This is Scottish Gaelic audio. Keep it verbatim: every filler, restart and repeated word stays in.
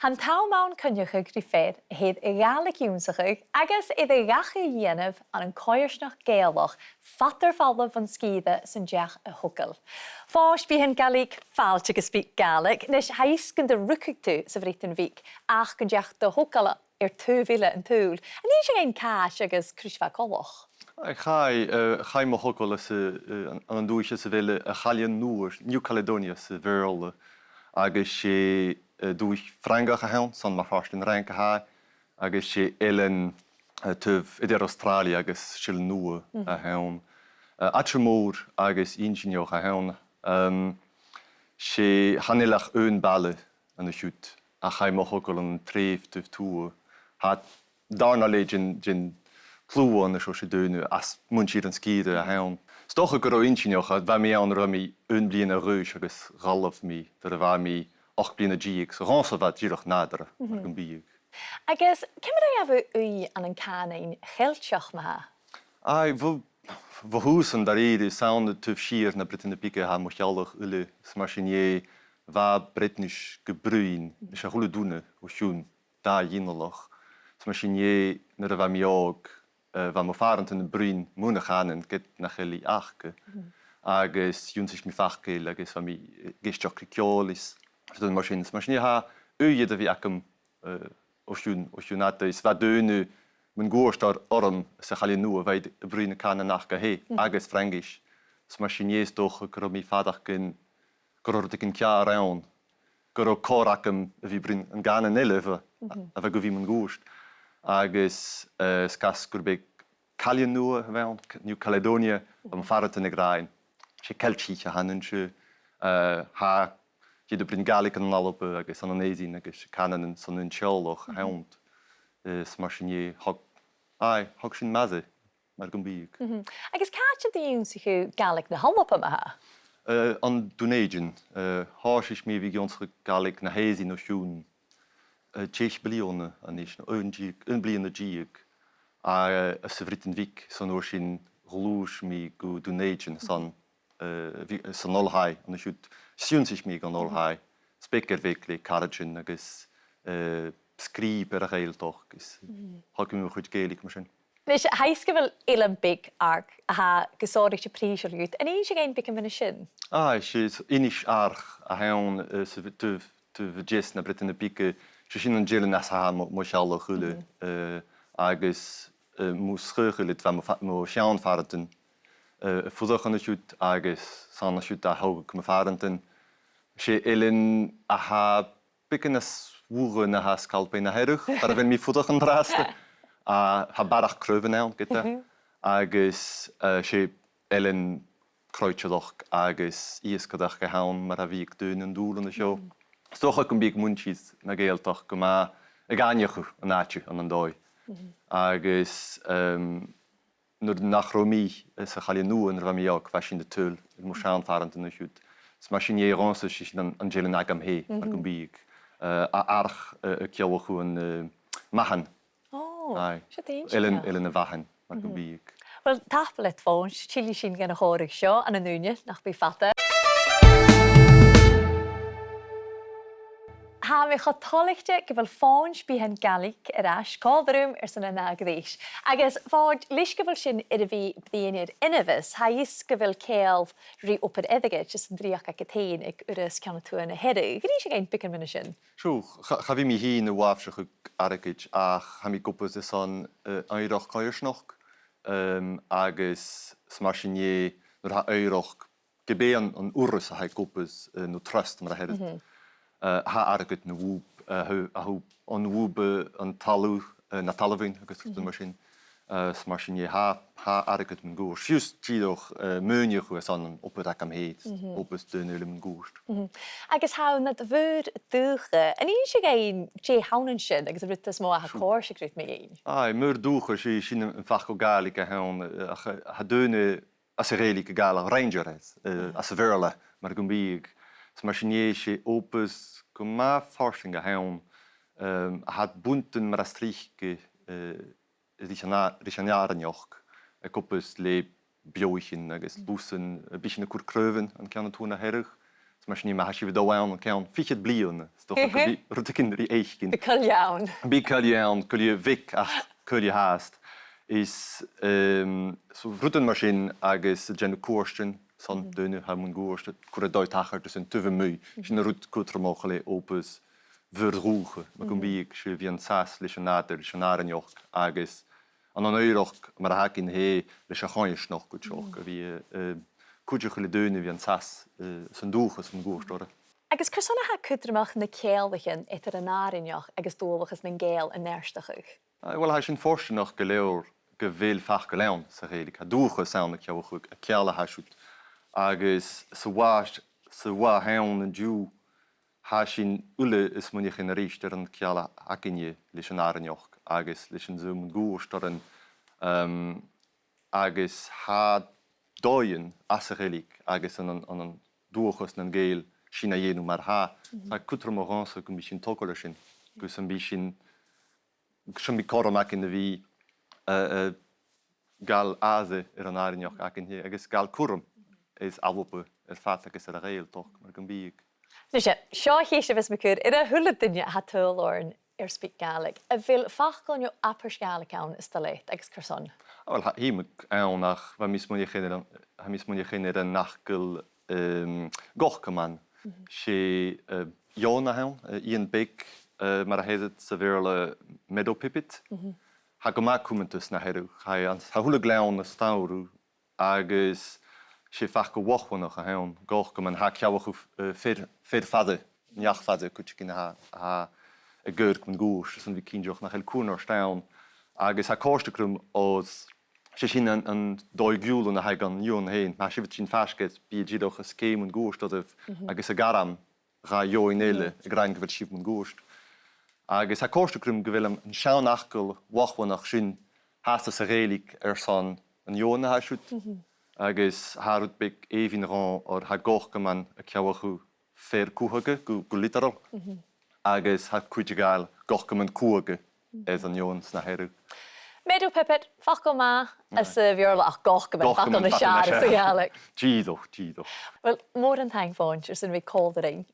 Tha an t-àm ann coinneachadh ri fear a tha air a' Ghàidhlig ionnsachadh agus air a dhachaigh a dhèanamh ann an coimhearsnachd Ghàidhealach fad air falbh bhon sgìre san deach a thogail. Fàisg, bidh an Gàidhlig, fàilte gu SpeakGaelic. Nis, tha fhios gun do rugadh tu sa Bhreatainn Bhig, ach gun deach do thogail air taobh eile an t-saoghail. An innis thu dhuinn càit agus cò ris a bha e coltach? Chaidh, eh, chaidh mo thogail às, eh, an, an dùthaich sa bheil, eh, Chailleann Nuadh, New Caledonia sa Bheurla, agus 's e, eh, dùthaich Frangach a th' ann, 's ann mar phàirt den Fhraing a tha e, agus 's e eilean, eh, taobh eadar Astràilia agus Sealainn Nuadh a th' ann. Eh, àite mòr agus inntinneach a th' ann. Ehm, 's e, chan eil ach aon bhaile an siud, ach chaidh mo thogail ann an treubh taobh tuath. Tha dàrna leth den, den t-sluagh an seo, 's e daoine às muinntir an sgìre a th' ann. 'S dòcha gun robh e inntinneach, bha mi ann nuair a bha mi aon bhliadhna a dh'aois agus dh'fhalbh mi nuair a bha mi ochd bliadhna deug, so dhòmhsa bha e dìreach nàdarra, mar gum biodh. Agus ciamar a gheibh thu ùidh ann an cànain Cheilteach, ma-thà? Aidh, bho, bho thùs an da-rìribh, 's ann taobh siar na Breatainne Bige a tha mo theaghlach uile, 's mar sin dheth, bha Breatnais gu bruidhinn, 's a h-uile duine o chionn dà ghinealach. 'S mar sin dheth, nuair a bha mi òg, eh, bha mo phàrantan a' bruidhinn mun a' chànan, ged nach eil i aca. Agus dh'ionnsaich mi faclan agus bha mi, eh, ag èisteachd ri ceòl is, is mar sin, 's mar sin dheth, tha ùidh air a bhith agam, eh, o chionn, o chionn fhada, is bha daoine mun cuairt or-, orm sa Chailleann Nuadh, bha iad a' bruidhinn na cànan aca fhèin, agus Fraingis. 'S mar sin dheth, 's dòcha gun robh mi a' faireachdainn gun robh rudeigin ceàrr ann, gun robh còir agam a bhith a' bruidhinn an cànan eile a bha, a bha gu bhith mun cuairt. Agus, eh, 's cas gum biodh Cailleann Nuadh a bh' ann, C-, New Caledonia, bha mo phàrantan ag ràdh, 's e Ceiltich a th' annainn, 's e, eh, tha iad a' bruidhinn Gàidhlig ann an Alba agus ann an Èirinn agus cànanan san aon teaghlach a th' ann. Eh, 's mar sin dheth, thog, aidh, thog sin m' aire, mar gum biodh. Agus càit an do dh'ionnsaich thu Gàidhlig na h-Alba, ma-thà? Eh, ann an Dùn Èideann, eh, thòisich mi a bhith ag ionnsachadh Gàidhlig na h-Èireann o chionn, eh, deich bliadhna a-nis, no aon deug, aon bliadhna deug, a, eh, sa Bhreatainn Bhig, 's an uair sin ghluais mi gu Dùn Èideann, 's ann, eh, bhi-, 's ann an oilthigh an siud, 's dh'ionnsaich mi aig an oilthigh, 's beag air bheag le caraidean agus, eh, sgrìob air a' Ghàidhealtachd, is thog mi mo chuid Gàidhlig mar sin. Nis, tha fhios gu bheil eilean beag agad a tha gu sònraichte prìseil dhut. An innis thu dhuinn beagan mu dheidhinn sin? Aidh, 's e Innis Earrach a th' ann, eh, sa bh-, taobh, taobh a deas na Breatainne Bige, 's e sin an t-eilean às a tha mo, mo theaghlach uile, eh, agus, eh, mu sgaoth a' chùil, bha mo pha-, mo sheann phàrantan, eh, a' fuireach an siud agus 's ann an siud a thogadh mo phàrantan. 'S e eilean a tha beagan nas motha na tha Sgalpaigh na Hearadh, far a bheil mi a' fuireach an-dràsta. A, tha barrachd craobhan ann, ged-tà. Agus, eh, 's e eilean croitearachd agus iasgaireachd a th' ann mar a bhiodh daoine an dùil an seo. 'S dòcha gum biodh muinntir na Gàidhealtachd gu math ag aithneachadh an àite ann an dòigh. Agus, ehm, nuair nach robh mi, eh, sa Chailleann Nuadh nuair a bha mi òg, bha sinn a' tadhal air mo sheann phàrantan an siud. 'S mar sin dheth dhòmhsa, 's e sin an, an t-eilean agam fhèin, mar gum biodh, eh, a, Earrach, eh, a' ciallachadh an, eh, mathan. Ò, aidh. Seo inntinneach. Eilean, Eilean a' Mhathain, mar gum biodh. Uill, tapadh leat, Fòghnaid, tillidh sinn dhan a' chòmhradh seo ann an ùine, nach bi fada. Tha mi cho toilichte gu bheil Fòghnaid Beathag Gàidhlig air ais còmhla rium airson an ath ghreis. Agus Fòghnaid, leis gu bheil sinn air a bhith bruidhinn air ionmhas, tha fhios gu bheil ceangal ri obair airgid, is an dreuchd agad fhèin aig Urras Ceann a Tuath na Hearadh. An innis thu dhuinn beagan mu dheidhinn sin? Sure, cha, cha bhi mi fhìn a' wàbhaisteach airgid ach tha mi ag obair airson, eh, oighreachd coimhearsnachd, ehm, agus 's mar sin dheth nuair a tha oighreachd ge b' e an, an urras a tha ag obair, eh, no trust mar a theirear. Eh, tha airgead na bhùb, eh, tha, tha an bhùb, eh, an talamh, eh, na talmhainn agus rudan mar sin. Eh, 's mar sin dheth, tha, tha airgead mun cuairt. Fiù 's dìreach, eh, maoineachadh airson an obair agam fhèin, obair daoine eile mun cuairt. Agus tha thu nad mhaor-dhùthcha. An innis thu dhuinn dè th' ann an sin agus an rud as motha a tha a' còrdadh riut mu dheidhinn? Aidh, maor-dhùthcha, 's e sin am, am facal Gàidhlig a th' ann, eh, ach, eh, tha daoine às a' Ghàidhlig a' gabhail ranger air, eh, às a' Bheurla, mar gum biodh. 'S mar sin dheth, 's e obair gu math farsaing a th' ann, ehm, a tha buntainn mar as trice, eh, ris an a-, ris an àrainneachd, ag obair le beathaichean agus lusan, eh, bidh sinn a' cur craobhan an Ceann a Tuath na Hearadh, Mar sin, ma tha sibh a' dol ann an ceann fichead bliadhna, 's dòcha gum bi rudeigin ri fhaicinn. Bidh coille ann. Bidh coille ann, coille bheag ach coille fhathast. Is, ehm, so rudan mar sin agus a' dèanamh cuairtean son daoine a tha mun cuairt, a' cur an dòigh tachartasan taobh a-muigh. Sin an rud cudromach le obair mhòr-dhùthcha, mar gum biodh, 's e a bhith an sàs leis an nàdar, leis an àrainneachd agus ann an oighreachd mar a th' againn fhèin leis a' choimhearsnachd cuideachd, a bhith, eh, cuideachadh le daoine a bhith an sàs, eh, san dùthchas mun cuairt orra. Agus carson a tha e cudromach na ceanglaichean eadar an àrainneachd agus dualchas nan Gàidheal a neartachadh? Ah, uill, tha sinn fortanach gu leòr gu bheil facal ann sa Ghàidhlig, tha dualchas ann a' ciallachadh a' cheangal a tha siud. Agus sa bha, sa bha ann an-diugh, tha sinn uile a' smaoineachadh a-rithist air an ceangal a th' againne leis an àrainneachd agus leis an t-saoghal mun cuairt oirnn, ehm, agus tha dòighean anns a' Ghàidhlig agus ann an, ann an dualchas nan Gàidheal sin a dhèanamh mar-thà. Tha e cudromach dhòmhsa gum bi sinn togail air sin, gus am bi sinn, gus am bi cothrom againn a bhith, eh, eh, gabhail aire air an àrainneachd againne agus gabhail cùram is Alba air fad agus air a' Ghàidhealtachd mar gum biodh. Nise, seo a' cheist a bhios mi a' cur air a h-uile duine a tha a' tadhal oirnn air Speak Gaelic. A bheil facal no abairt Ghàidhlig ann as toil leat agus carson? Ah, uill, tha iomadh ann ach bha mi a' smaoineachadh air an, tha mi a' smaoineachadh air an fhacal, ehm, gocaman. 'S e, eh, eòin a th' ann, eh, eòin bheag, eh, mar a their iad sa Bheurla meadow pipit. Tha e gu math cumanta sna Hearadh. Tha e an, tha a h-uile gleann a' staidhreadh agus 's e facal Lochlannach a th' ann, gocaman, tha e a' ciallachadh, eh, fear, fear fada, neach fada cuideigin a tha, a tha a' coireach mun cuairt, 's ann a bhith cinnteach nach eil cuairt ann. Agus tha e a' còrdadh rium oir 's e sin an, an dòigh-ghiùlan a th' aig an eòin fhèin. Ma tha sibh a' tighinn faisg air, bidh e dìreach a' sgèith mun cuairt oirbh agus a' gairm dha eòin eile ag ràdh gu bheil sibh mun cuairt. Agus tha e a' còrdadh rium gu bheil an, an seann fhacal Lochlannach sin fhathast sa Ghàidhlig airson an eòin a tha siud. Agus tha rud beag èibhinn dhomh oir tha gocaman a' ciallachadh fear cuthaige gu, gu literal. Agus tha cuid a' gabhail gocaman cuthaige air an eòin sna Hearadh. Meadow pipit, facal math anns a' Bheurla, ach gocaman, facal nas fheàrr sa Ghàidhlig. Dìreach, dìreach. Uill, mòran taing, Mòrag, airson a bhith còmhla rinn.